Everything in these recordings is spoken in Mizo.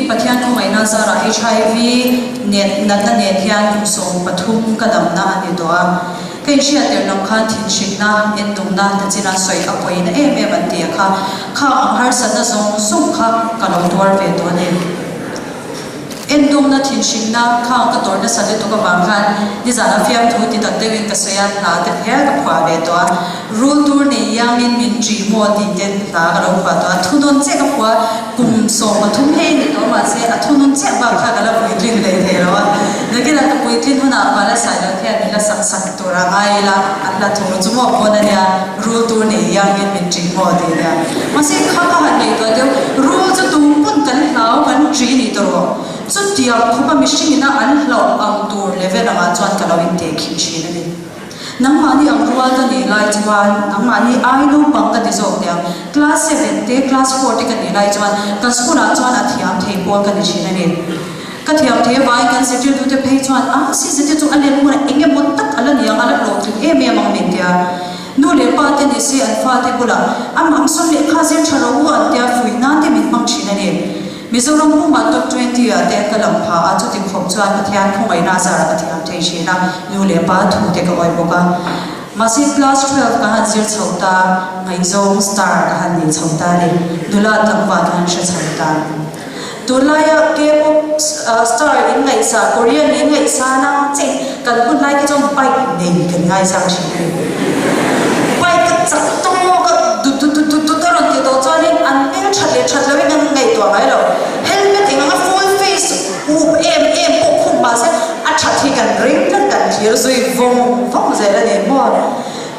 Pathian khawngaihna zarah HIV nen natna nen hian kum 13 ka damna a ni tawh a. Ka inhriat tirh lam khan thinhrinna, endumna ta chin a sawi a pawina em em an ti a kha. Kha ang harsatna zawng zawng kha ka lo tuar ve tawh a ni. Endumna thinhrinna khang ka tawrh nasa lutuk avang khan nizan a fiamthu ti tak deuhin ka sawi a, hla te phiar ka phuah ve tawh a. Rul tur nei iangin min ṭih maw tih ten hla ka lo phuah tawh a, thunawn chiah ka phuah a, kum 13 hei ni tawh mahse a thunawn chiah bak kha ka la puitlin hlei thei lo a, nakinah ka puitlin hunah Vala Sailo hian min la sak sak tur a ngai ila a hla thu chu maw pawn a nia, rul tur nei iangin min ṭih maw tih nia. Mahse kha ka han ngaihtuah deuh, rul chu tum pawn kan hlau kan ṭih ni tawh rawh, chutiang khawpa mihringina an hlauh ang tur level angah chuan ka lo intehkhin ṭhin a ni. Nangmahni ang rual ka nih lai chuan, nangmahni ai naupang ka ti zawk nia, class seven te, class four te ka nih lai chuan kan school ah chuan a thiam thei pawl ka ni thin a ni. Ka thiam thei avangin kan zirtirtute phei chuan a season te chu a let hmunah eng emaw tak a la ni ang, a la hlawhtling em em ang min tia. Nu leh pa te ni se an fate bulah amah ang sawn lehkha zir tha ro u an tia fuih nan te min hmang thin a ni. Mizoram pumah top 20 ah te ka lang pha a, chuti khawp chuan Pathian khawngaihna a zarah ka thiam thei thin a, nu leh pa thu te ka awih bawk a. Mahse class 12 ka han zir chho ta, ngaihzawng star ka han nei chho ta ni, nula tlangval ka han hre chho ta. Tunlaia K-pop star in ngaihsa, Korean in ngaihsa nang che kan hun lai te chuan bike nei kan ngaizang thin a ni. Bike ka chak tawk a, dut dut dut dut dut a rawn ti tawh chuanin an hmel that leh that loin an ngaihtuah ngai lo. Helmet eng anga full face up em em pawh khum mahse a that hi kan ring tlat kan thlir zui vawng vawng zel a ni maw.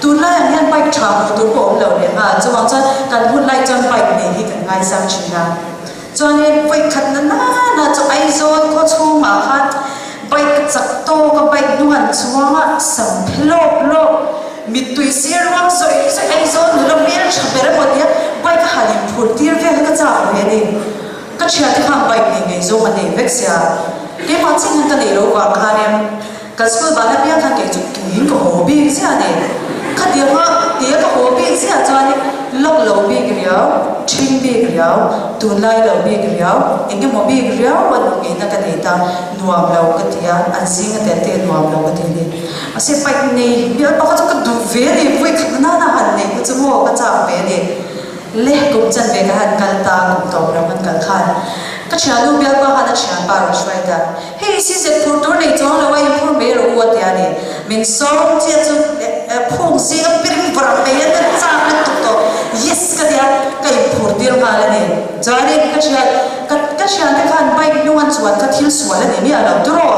Tunlai ang hian bike tha hmuh tur pawh awm lo leh nghal chuvang chuan kan hun lai chuan bike nei hi kan ngaisang thin a. Chuanin vawi khat na nana chu Aizawl khaw chhungah khan bike chak tawk a bike hnung an chuang a, sam phe lawp lawp, mittui sir ruang zawih zawih Aizawl nula hmel tha ber emaw tia bike a han inphur tir vel kha ka chak ve a ni. Ka thiante khan bike nei ngei zawng a nei vek sia, keimah chin hian ka neih loh vang khanin Kan school ban apiang khan kei chu tuiin ka haw bik ziah a ni. Khatianga tia ka haw bik ziah chuanin lawk lo bik riau, ṭhing bik riau, tunlai lo bik riau, eng emaw bik riau a ngeihna ka nei ta, nuam lo ka ti a, an zinga tel te nuam lo ka ti a ni. Mahse bike nei hmial pakhat chu ka duh ve a ni, vawi khat nana han neih kha chu maw ka chak ve a ni. Le kum chan ve ka han kal ta, kum tawp lo han kal khan ka thiannu bialpa khan a thianpa rawn hruai ta. Hei si zet phur tur nei chuang lo a inphur mai rawh u a ti a ni. Min sawm chiah chu phung zinga piring vawrh mai a ka chak lutuk tawh. Yes ka ti a, ka inphur tir nghal a ni. Chuanin ka thian ka ka thiante khan bike hnung an chuan kha thil sual a ni miah lo tiraw.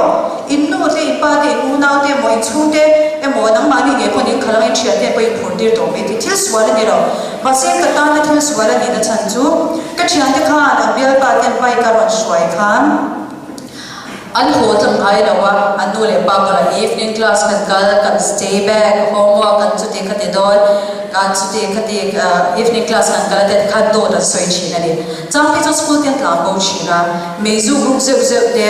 In nu te, in pa te, in unau te emaw, in chhungte emaw nangmahni ngei pawhin in khalh anga in thiante pawh inphur tir tawh mai tih thil sual a ni lo. Mahse ka tana thil sual a nihna chhan chu ka thiante khan an bialpa ten bike a rawn hruai khan, An haw tlang ngai lo a, an nu leh pa bulah evening class kan kal, kan stay back, homework kan chuti khati dawn, kan chuti khati evening class kan kal a te khan dawt an sawi thin a ni. Chang phei chuan school te an tlang bo thin a, mei zuk ruk zeuh zeuh te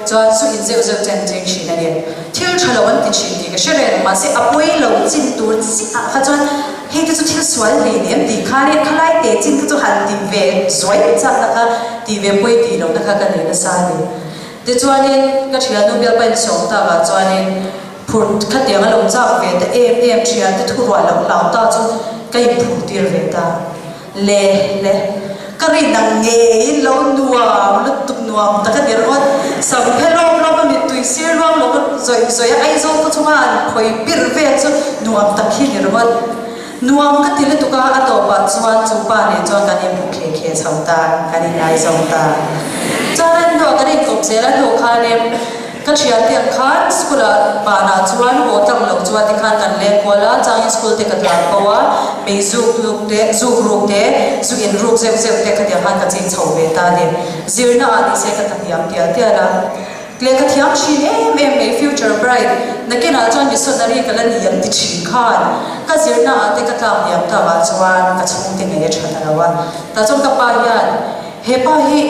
chuan zu in zeuh zeuh te an cheng thin a ni. Thil tha lo an ti thin tih ka hre reng, mahse a pawi lo chin tur chiah kha chuan Hei te chu thil sual hlei nem tih kha leh khalai te chin kha chu han ti ve zuai chak na kha ti ve pawi tih loh na kha ka nei nasa a ni. Tichuanin ka thiannu bialpa in sawm tak ah chuanin phur khatiang a lo chak ve ta em em thian te thu ruah loh hlau ta chu ka in phur tir ve ta le le. Ka rin ang ngeiin lo nuam lutuk nuam tak a ni rawt. Sam phe lawm lawm a mittui sir luang lo ka zawih zawih a, Aizawl khaw chunga an khawi pir vel chu nuam tak hi ni rawt. Nuam ka ti lutuk a, a tawpah chuan chu pa nen chuan kan inhmu khe khe chho ta, kan inngaizawng ta. Chuan a hnuah kan inkawp zel a hnu khanin, Ka thiante ang khan school ah banah chuan haw tlang loh chuan tikhan kan leng kual a, changin school te ka tlan ko a, mei zuk luk te, zuk ruk te, zu in ruk zeuh zeuh te khatiang khan ka ching chho ve ta a ni. Zirna ah nise ka tla hniam tial tial a, lehkha thiam thin em em mai future bright nakinah chuan missionary ka la ni ang ti thin khan ka zirna ah te ka tlak hniam tak ah chuan ka chhungte ngei a tha ta lo a, tah chuan ka pa hian he pa hi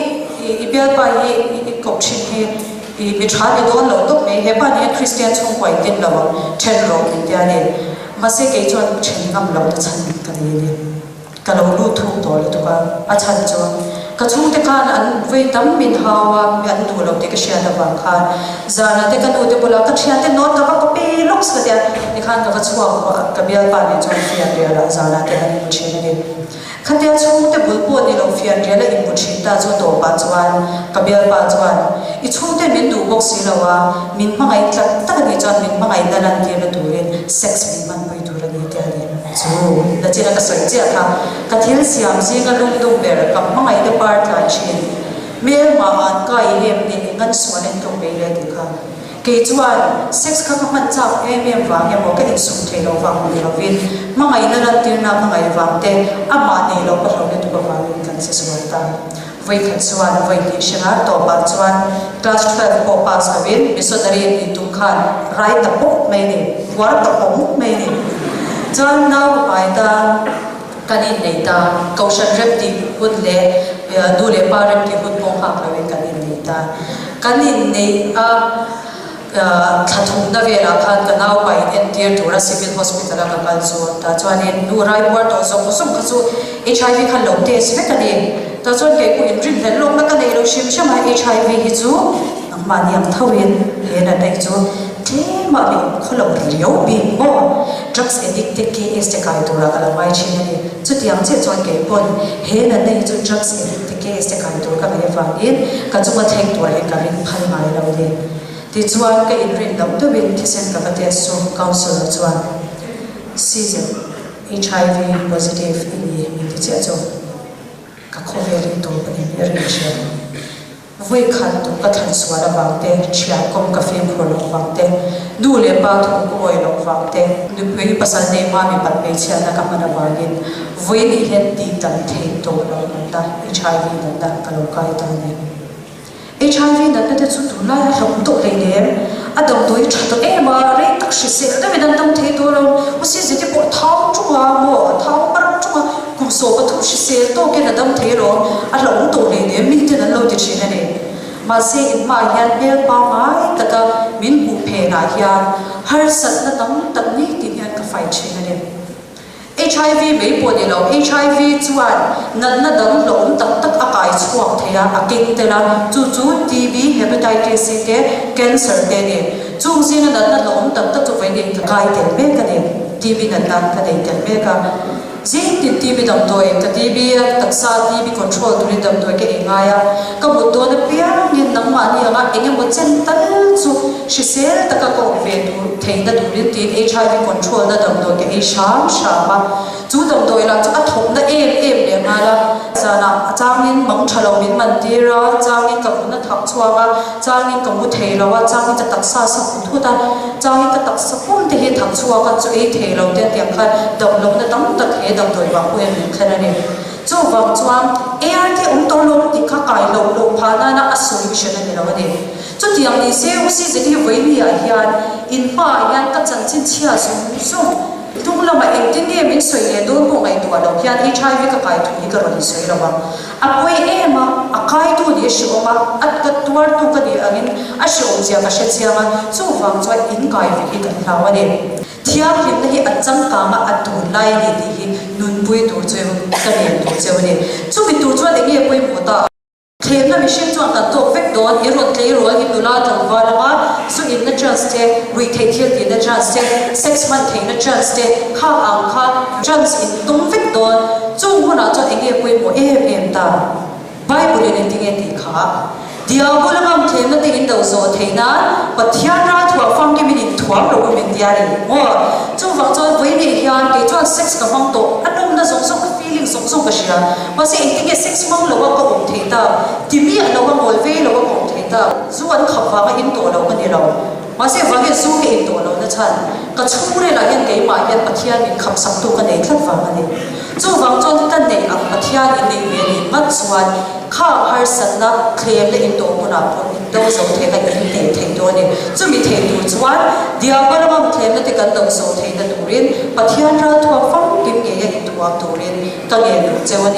i bialpa hi i kawp thin hi I mi tha ni dawn lo tawp mai, hepa nia Kristian chhungkua in din lo ang, then rawh min tia ni. Mahse kei chuan then ngam lo na chhan ka nei a ni. Ka lo lut thuk tawh lutuk a, a chhan chu Ka chhungte khan an vei tam min hau a, an duh lo tih ka hriat avang khan zanah te ka nu te bulah ka thiante note ka va copy lawks ka tia, tikhan ka va chhuak vah a, ka bialpa nen chuan fianrial ah zanah te kan inhmu thin a ni. Khatia chhungte bul pawh ni lo fianrial a inhmu thin ta chu tawpah chuan ka bialpa chuan i chhungte min duh bawk si lo a, min hmangaih tlat tak a nih chuan min hmangaihna lantirna turin sex min hmanpui tur a ni tia ni. Chu nachina ka sawi chiah kha. Ka thil siam zinga lungdum ber ka hmangaihna par tlai thin. Hmelma an kai em nih engan sual en tluk mai le tih kha. Kei chuan sex kha ka hman chak em em vang emaw ka insum thei lo vang ni lovin hmangaihna lantirna ka ngaih vang te amah nei lo ka hlo lutuk avangin kan che sual ta. Vawikhat chuan vawi hnih hrengar tawpah chuan class 12 pawh pass lovin missionary nih tum khan rai ta pawp mai ni, puar ta pawm mai ni. Chuan nau ka pai ta, kan innei ta, kohhran rem tih hun leh nu leh pa rem tih hun pawh nghak loin kan innei ta. Kan inneih a. Thla thumna velah khan ka naupa in entir tura Civil Hospital a ka kal chu tah chuanin nu raipuar tawh zawng zawng kha chu HIV khan lo test vek a ni. Tah chuan kei pawh inrinhlelh lawkna ka nei lo hrim hrim a, HIV hi chu nangmahni ang thoin he natna hi chu tlema mi awm khaw lo riau bik maw? Drugs addict te KS te kai turah ka lo ngai thin a ni. Chutiang chiah chuan kei pawn he natna hi chu drugs addict te KS te kai tur ka ngaih avangin ka chunga thleng turah hian ka ring phal ngai lo a ni. Tichuan ka inrin loh deuhin thisen ka va test chu counsellor chuan Caesar, HIV positive i ni min ti chiah chu ka khawvel hi tawp a ni ber in ka hria. Vawi khat duh ka thlan sual avang te, thian kawm ka fimkhur loh vang te, nu leh pa thu ka awi loh vang te, nupui pasal nei hma mipat hmeichhiatna ka hman avangin vawi nih hian tih tam theih tawh loh natna, HIV natna ka lo kai ta a ni. HIV natna te chu tunlai a hlawm tawh hleinem, a damdawi tha tawh em a, rei tak hrisel deuhin an dam thei dawn lo. Usi zete pawh thau ṭung a maw, a thau par ṭung a, kum 13 hrisel tawkin a dam thei alawm, a hlauhawm tawh hleinem miten an lo ti ṭhin a ni. Mahse inhmaah hian hmel pangngai taka min hmuh phenah hian harsatna tam tak nitin hian ka fai ṭhin a ni. HIV mai pawh ni lo, HIV chuan natna dang hlauhawm tak tak a kai chhuak thei a, a keng tel a, chu chu TB, Hepatitis C te, Cancer te a ni. Chung zinga natna hlauhawm tak tak chu vawiin ka kai tel mek a ni, TB natna ka nei tel mek a. Zingtin TB damdawi ka TB a, taksa TB control turin damdawi ka ei ngai a, ka mut dawn apiangin nangmahni anga eng emaw chen tal chu hrisel taka ka awm ve tur theihna turin tiin HIV control na damdawi ka ei hram hram a, chu damdawi lah chu a thawkna em em leh nghal a, zanah a changin mang tha lo min man tir a, changin ka vun a thak chhuak a, changin ka mu thei lo a, changin ka taksa a sa hut hut a, changin ka taksa pum te hi thak chhuak a, chu ei thei lo te tiang khan damlohna tam tak he damdawi vang pawh hian min thlen a ni. Chuvang chuan ART awm tawh lo tih kha kai loh loh phah nana a solution a ni lo a ni. Chutiang ni se u si zet hi vawinia hian in hmaah hian ka chanchin chhia zung zung hnung lamah engtin nge min sawi leh dawn pawh ngaihtuah loh hian HIV ka kai thu hi ka rawn insawi lo ang. A pawi em a, a kaitu nih a hrehawm a, a ka tuartu ka nih angin a hrehawmzia ka hre chiang a, chuvang chuan in kai ve hi kan hlau a ni. Thianghlimna hi a changkang a, a tunlai a ni tih hi nunpui tur chu ka ngen tur cheu a ni. Chumi tur chuan eng nge pawimawh ta? Thlemna mihring chuan kan tawk vek dawn, i rawn tleirawl hi nula tlangval anga zu inna chance te, ruihtheih thil tihna chance te, sex hman theihna chance te, khang ang kha chance in tum vek dawn. Chung hunah chuan eng nge pawimawh em em ta? Bible in engtinge tih kha? Diabol a ngam thlemna te in do zawh theih nan Pathian ralthuah famkim in inthuam lo u min tia ni maw? Chuvang chuan vawi nei hian kei chuan sex ka hmang tawh, a nawmna zawng zawng ka feeling zawng zawng ka hria. Mahse engtinge sex hmang lo a ka awm thei ta? Ti miah lo a ngawl vei lo a ka awm thei ta? Zu an khap vanga in tawh lo ka ni lo. Mahse vangin zu ka in tawh lo na chhan ka chhungrel ah hian keimah hian Pathian min khap sak tu ka nei tlat vang a ni. Chuvang chuan ka neih ang Pathian in neih ve nih ngat chuan khang harsatna thlemna in tawh hmunah pawh in do zo theih a in hneh theih dawn a ni. Chumi theih tur chuan Diabol ngam thlemna te kan do zo theihna turin Pathian ralthuam famkim ngeia inthuam turin ka ngen duh cheu a ni.